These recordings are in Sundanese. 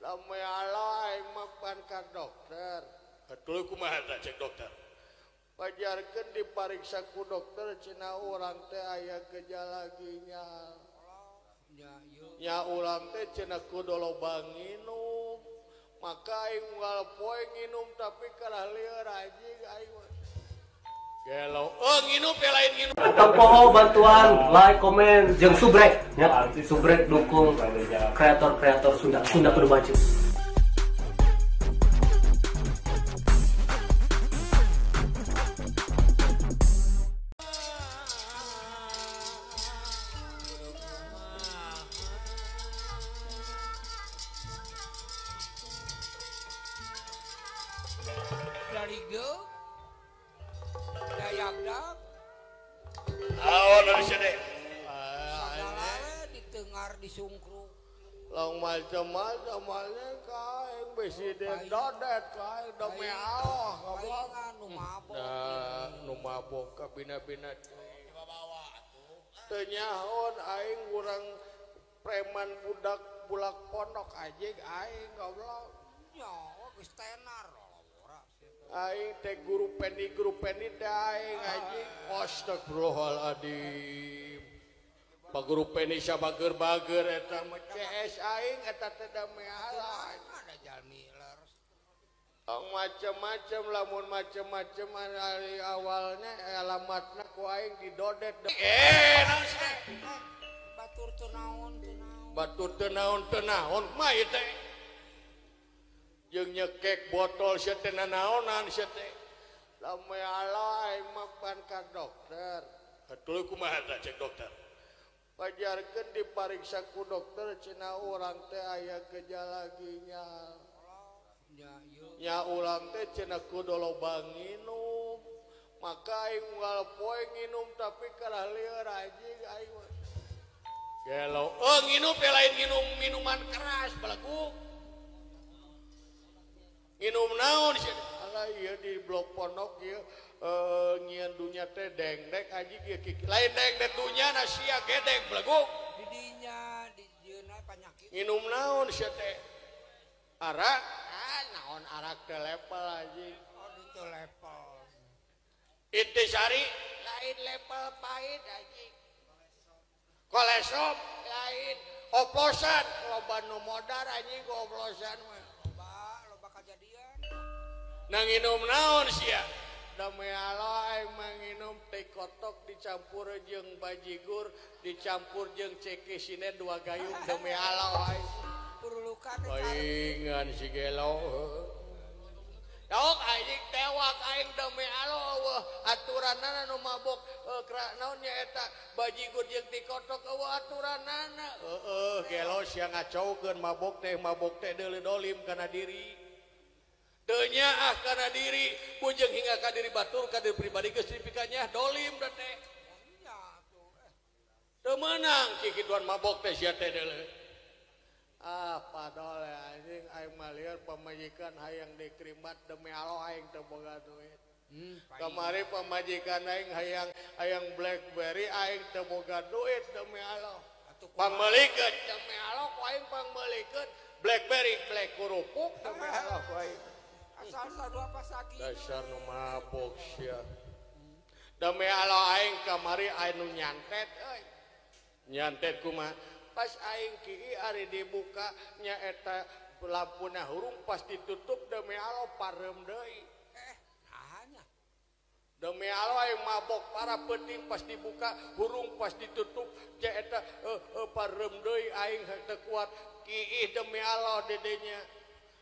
Demi Allah aing mah pan ka dokter. Atuh kumaha tah cek dokter? Pajarkeun dipariksa ku dokter cenah urang teh aya gejala ginjal. Nya urang teh cenah kudu loba nginum. Maka aing unggal poe nginum tapi kalah lieur anjing aing. Gelo. Oh nginum teh lain nginum. Tong poho bantuan like, komen, jeung subrek nya. Subrek dukung kreator-kreator Sunda. Sunda kudu maju. Dari ge dayagdag naon sia teh sagala ditengar disungkruk long macam-macam male kaing besi dodet kaing demi Allah goblok nu mabok nu mabok ka bina-bina teu nyahoon aing urang preman budak bulak pondok anjing aing goblok nyawa geus tenar. Aing teh guru pendi teh aing anjing. Astagfirullahaladzim. Pak guru pendi sabager-bager eta mah CS aing eta teh demi Allah. Ada jalmi leres. Tong macem-macem lamun macem-macem ari awalnya alamatna ku aing didodet. Naon sih? Batur teu naon teu naon. Batur teu naon teu naon mah ieu teh. Jeung nyekek botol sia teh nanaonan sia teh. Demi Allah aing mah pan ka dokter. Atuh kumaha tah cek dokter? Pajarkeun dipariksa ku dokter cenah urang teh aya gejala ginjal. Nya urang teh cenah kudu loba nginum. Maka aing unggal poe nginum tapi kalah lieur anjing aing. Gelo. Oh nginum teh lain nginum minuman keras balagu. Nginum naon sih? Alah ieu di blok pondok ieu nyieun dunya teh dengdek anjing ieu lain dengdek dunya na sia gedek beleguk. Di dinya di dieuna panyakit. Nginum naon sia teh? Arak? Ah naon arak teh level anjing. Oh itu level. Intisari lain level pahit anjing. Kolesom lain oplosan loba nu modar anjing oplosan mah. Nang nginum naon sia? Demi Allah aing mah nginum teh kotok dicampur jeung bajigur, dicampur jeung ceke sine dua gayung demi Allah aing. Perlukan paingan si gelo. Dok anjing tewak aing demi Allah eueuh aturanana nu mabok naon nya eta bajigur jeung teh kotok eueuh aturanana. Heueuh gelo sia ngacaukeun mabok teh deuleu dolim kana diri. Teu nyaah kana diri, bujeng hingga ka diri batur ka diri pribadi geus dipikanya dolim da teh. Teu meunang kikituan mabok teh sia teh deuleu. Ah padol anjing aing mah lieur pamajikan hayang dikrimat demi Allah aing teu boga duit. Kamari pamajikan aing hayang BlackBerry aing teu boga duit demi Allah. Pangmeulikeun demi Allah ku aing pangmeulikeun BlackBerry black kerupuk demi Allah ku aing. Asal sadua pasaki. Dasar nu mabok sia. Demi Allah aing kamari aing nu nyantet euy. Nyantet kumaha? Pas aing kieu ari dibuka nya eta lampuna hurung pas ditutup demi Allah pareum deui. Nahanya. Demi Allah aing mabok para peuting pas dibuka hurung pas ditutup nya eta pareum deui aing teu kuat kiih demi Allah dedenya.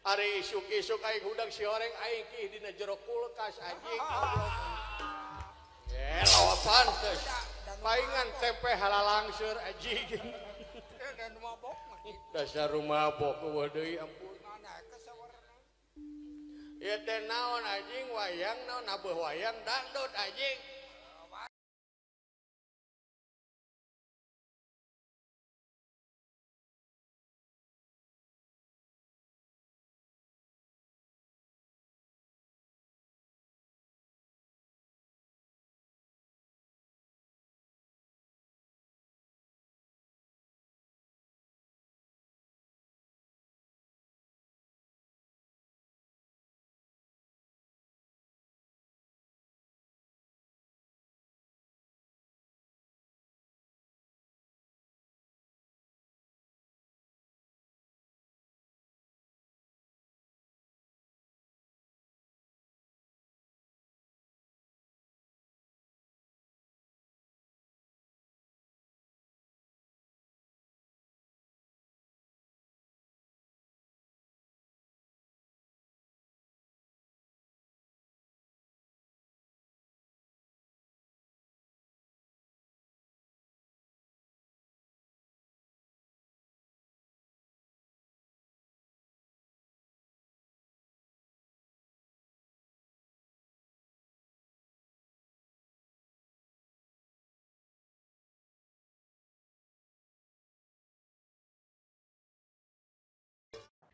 Ari isuk-isuk aing hudang si oreng aing kiih dina jero kulkas anjing goblok. Gelo pantes. Paingan tempe halalangseur anjing. Dan mabok mah Dasar mabok eueuh deui ampun. Ieu teh naon anjing wayang naon abeuh wayang dangdut anjing.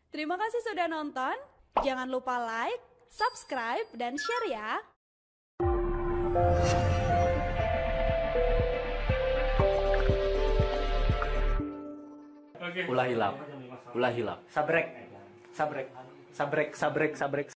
Terima kasih sudah nonton. Jangan lupa like, subscribe, dan share ya. Ulah hilap. Ulah hilap. Sabrek. Sabrek. Sabrek, sabrek, sabrek.